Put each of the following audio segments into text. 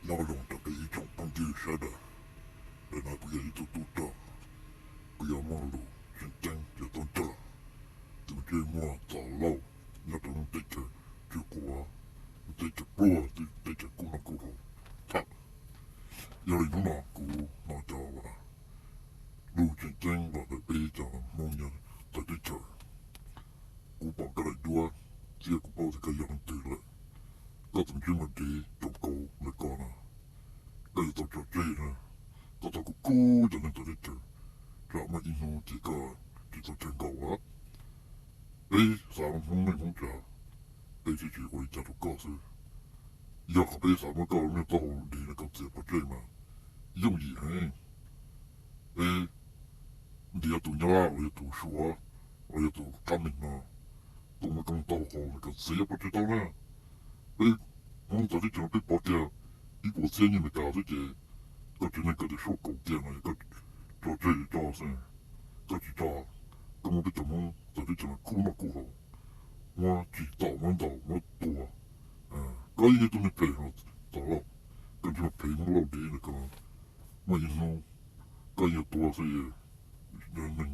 Nyob zoo rau peb ib tsoom phooj ywg sawv daws, ntawm no kuv yog ib tug tub rog, kuv yuav muaj lus tseem ceeb yuav tuaj nrog tus ntsej muag Txos Lauj nyob rau lub teb chaws Tswv Quav, lub teb chaws pluag, teb chaws kub noj kub haus tham. Yog li hnub no kuv hnov cov lus tseem ceeb los ntawm peb cov Hmoob nyob txawv teb chaws. Kuv pom koj daim duab thiab kuv paub tias koj yog leej twg lawm. Koj tus ntsej muag dev caum kauv ntawm koj no, koj yuav tau tso tseg na. Koj tau kub kub cov neeg txawv teb chaws, tsam muaj ib hnub ces koj tsis tau tsawg nkaus lawm. Peb xav Hmoob neej Hmoob tsav, peb thiaj tsis ua li cas rau koj xwb. Yog qhov peb xav muab koj lub niag taub hau dev no koj txiav pov tseg mas yooj yim heev. Peb ntiav tus Nyab Laj los yog tus Suav los yog tus qab meeg no tuaj muab koj lub taub hau ntawm koj txiav pov tseg tau na. Peb Hmoob txawv teb chaws no peb pov kiag ib puas txhiab nyiaj Amelikas xwb ces koj tsev neeg koj tias suab kaus kiag no koj tso tseg tso xwb. Koj tsis tso, koj muab peb cov Hmoob txawv teb chaws no kub noj kub haus, muab tsim txom muab ntaus muab tua. Koj yeej yog ib tug neeg phem Txos Lauj, koj tsis muaj phem Hmoob Lauj dev ntawm koj. Muaj ib hnub koj yuav tuag xwb, neeg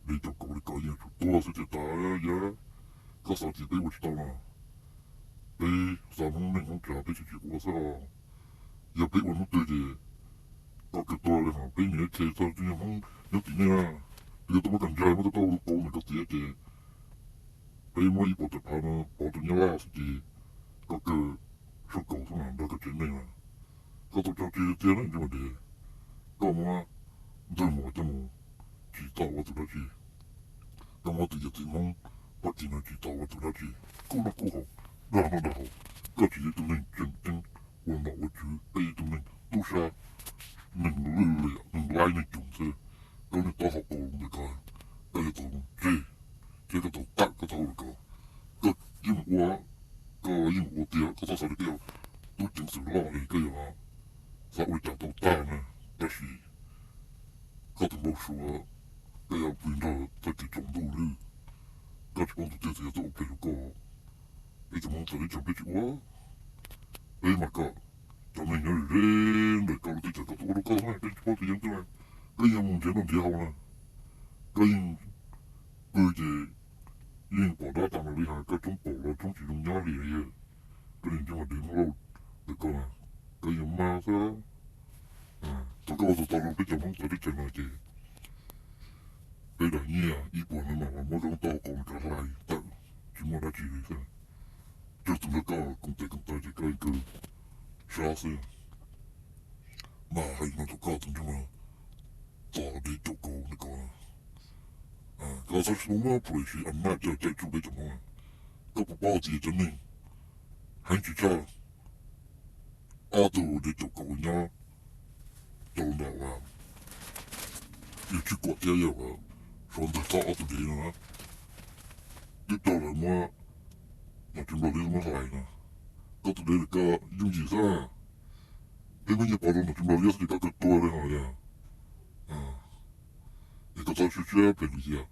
dev caum kauv li koj yeej yuav tsum tuag xwb tiag tas. Yog koj xav tias peb ua tsis tau no, peb xav Hmoob neej Hmoob tsav peb thiaj tsis ua xwb os. Yog peb ua hnub twg ces koj kawg tuag li hos peb niam khe txog tus niag Hmoob nyob tim nej na, tus yuav tuaj muab koj ntsais muab koj taub hau kauv ntawm koj txiav ces peb muab ib puas tawm phav no pov tus Nyab Laj xwb ces koj kawg suab kaus xwb mas nrog koj tsev neeg na. Koj tau tso tseg tiag na ntsej muag dev. Koj muab ntxawg mos coj mus tsim txom ua tus dab tsi? Koj muab tus yawm txiv Hmoob Fab Kis no tsim txom ua tus dab tsi? Kub noj kub haus, dag noj dag haus. Koj tsis yog ib tug neeg tseem ceeb ua nom ua tswv, peb ib tug neeg tub sab, neeg lwj liam, neeg laib neeg cum xwb. Koj niag taub hau kauv ntawm koj, koj yuav tau tseg thiab koj tau tawm koj taub hau ntawm koj. Koj yeej ua, koj yeej ua tiag, koj txhob xav tias koj yog tub ceev xwm loj es koj yuav xav ua li cas tau tag na. Tab sis koj tus npau suav, koj yuav pw nrog txoj kev tsaus ntuj lwj, koj tsis paub tus twg txawm yuav tuaj ua phem rau koj. Peb cov Hmoob txawv teb chaws peb tsis ua, peb mas kom cov neeg nyob ze ze ntawm koj lub teb chaws koj tuaj ua rau koj xwb na, peb tsis paub tias yog leej twg na. Koj yeej mus nrhiav noj nrhiav haus na, koj yeej pw ces yeej pom dab tas mas li hais koj tshoob pom los tshoob tsis zoo nyob li. Koj niag ntsej muag dev Hmoob Lauj ntawm koj, koj yeej mag xwb. Thaum koj ua tau tau rau peb cov Hmoob txawv teb chaws no ces peb daim nyiaj ib puas no mas muab koj lub taub hau kauv no rov hlais tawm, tsis muaj dab tsi li xwb. Tsawg tus nrog koj koom tes koom taw ces koj yeej kawg sab xwb. Mas hais no rau koj tus ntsej muag Txos dev caum kauv ntawm koj, koj txhob muab policy a maj coj caij tsuj peb cov Hmoob. Koj puas paub tias cov neeg heev tsis tshaj ob tug dev caum kauv nyob rau ntawm yus tswj kuam thiab yog suav ntawg txob ob tug dev no na, twb raug lawv muab nom tswv Nplog liab muab hlais no. Koj tus dev lawm koj yooj yim xwb. Peb muab nyiaj pov rau nom tswv Nplog liab xwb ces koj kawg tuag li hos yog. Es koj txhob siab siab phem lwm hiam,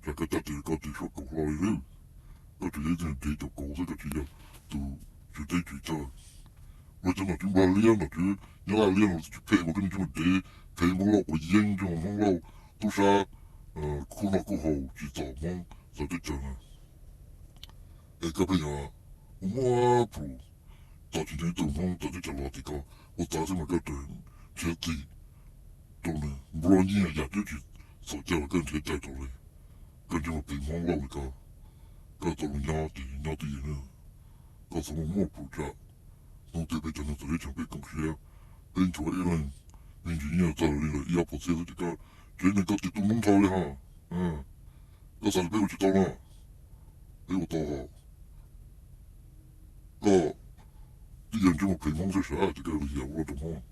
tsam koj caj ces koj ces suab kaus hlo li lawm. Koj tsuas yog ib tug dev caum kauv xwb, koj tsis yog tus tswv teb tswv chaw. Luag cov nom tswv Nplog liab, nom tswv Nyab Laj liab no tsis phem mas koj niag ntsej muag dev, phem Hmoob Lauj quav yeeb, ntsej muag Hmoob Lauj tub sab, kub noj kub haus tsim txom Hmoob txawv teb chaws na. Es koj pheej yuav muab plhus, tom tsis nrog ib tug Hmoob txawv teb chaws los ces koj ua txawv xwb mas koj tseem nrhiav txim rau nws, nplua nyiaj yam twb tsis txhaum cai los koj nrhiav cai rau li. Koj ntsej muag phem Hmoob Lauj li koj, koj tau los nyob ces nyob twj ywm nawb. Koj txhob muaj muaj plhus tsam hnub twg peb cov neeg txawv teb chaws peb koom siab, peb nchuav ib leeg me ntsis nyiaj txog li lawm ib ob puas txhiab xwb ces koj tsev neeg koj tis tu noob nrho li hos. Koj xav tias peb ua tsis tau no? Peb ua tau hos. Koj twb yog ntsej muag phem Hmoob xwb sav ces koj lwm yam ua rau Hmoob.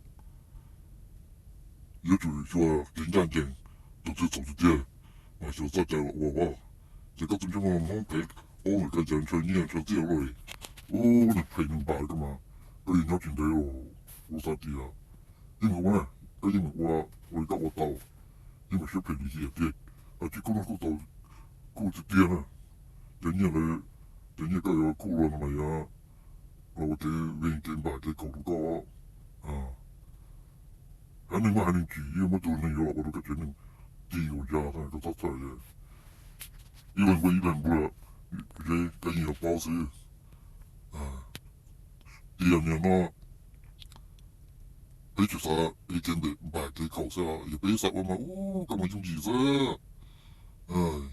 Yuav tsum xyuas kev ncaj ncees, tus twg txhaum tiag tiag mas xyuas txoj cai los ua os. Ces koj tus ntsej muag Hmoob phem, paub lawm koj cas ntshaw nyiaj ntshaw txiaj luaj li. Ub, neeg phem neeg npam li koj mas koj yuav nyob tsis ntev los. Kuv xav tias yeej mus ua na, koj yeej mus ua, ua li koj ua tau, yeej mus siab phem lim hiam tiag, tsis kub no kuj tau, kuj tiag tiag na. Cov nyiaj ntawd, cov nyiaj koj yuav kuj los no mas yuav los ua kev vij kev npam kev kaum rau koj. Neeg muaj haiv neeg tsis, yeej muab tus neeg yuav los ua rau koj tsev neeg ti nkaus ya, koj txhob txhawj. Ib leeg npua ib leeg npua, ze koj yeej yuav paub xwb. Tias nim no peb tsis xav li kev npam kev khaum xwb, yog peb xav ua mas ub koj mus yooj yim xwb.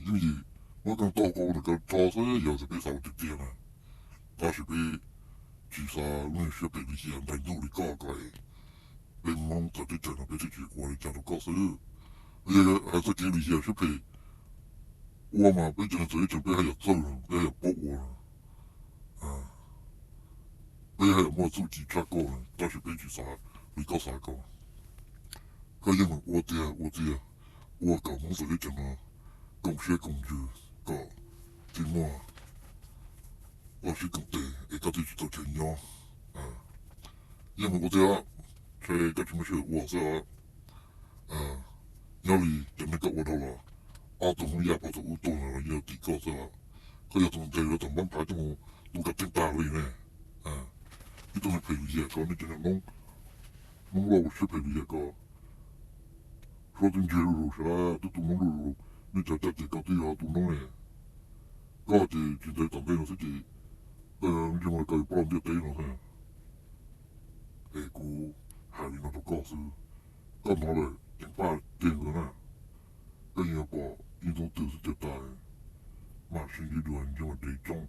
Yooj yim, muab koj tau qau ntawm koj rho xwb yog tias peb xav ua tiag tiag na. Tab sis peb tsis xav lub siab phem lim hiam ntais ntuj li koj ko. Peb Hmoob txawv teb chaws no peb thiaj tsis ua li cas rau koj xwb. Yog hais txoj kev lim hiam siab phem ua mas peb cov neeg txawv teb chaws peb haj yam txawj, peb haj yam paub ua. Peb haj yam muaj txuj ci tshaj koj, tab sis peb tsis xav li koj xav ko. Koj yeej meem ua tiag ua tiag, ua kom Hmoob txawv teb chaws no koom siab koom ntsws kom thiaj muaj loj siab koom tes es koj thiaj tsis tau chaw nyob. Yeej meem ua tiag, ntshe koj tsis muaj sij hawm ua xwb os. Nyob li cov neeg koj ua dhau los, ob tug Hmoob Yaj pog thaum ub tuag los yeej yog tim koj xwb os. Koj yog tus ntes lawv tom npab phav coj mus tu kom ceeb tag li ne. Ib tug neeg phem lim hiam ko, nej cov neeg Hmoob, Hmoob loj ua siab phem lim hiam ko, suab twb ntsiag zuj zus sas, twb tu noob zuj zus, nej cov caj ces koj twb yog tu noob ne. Koj ces tsis ntev tom ntej no xwb ces koj ntsej muag koj yuav ploj ntiaj teb no xwb. Es kuv hais li no rau koj xwb, koj hnov lawm ceev faj ceg nkawd na, koj yeej yuav pom ib hnub twg xwb tiag tas, mam sib ntsib dua ntsej muag dev coob.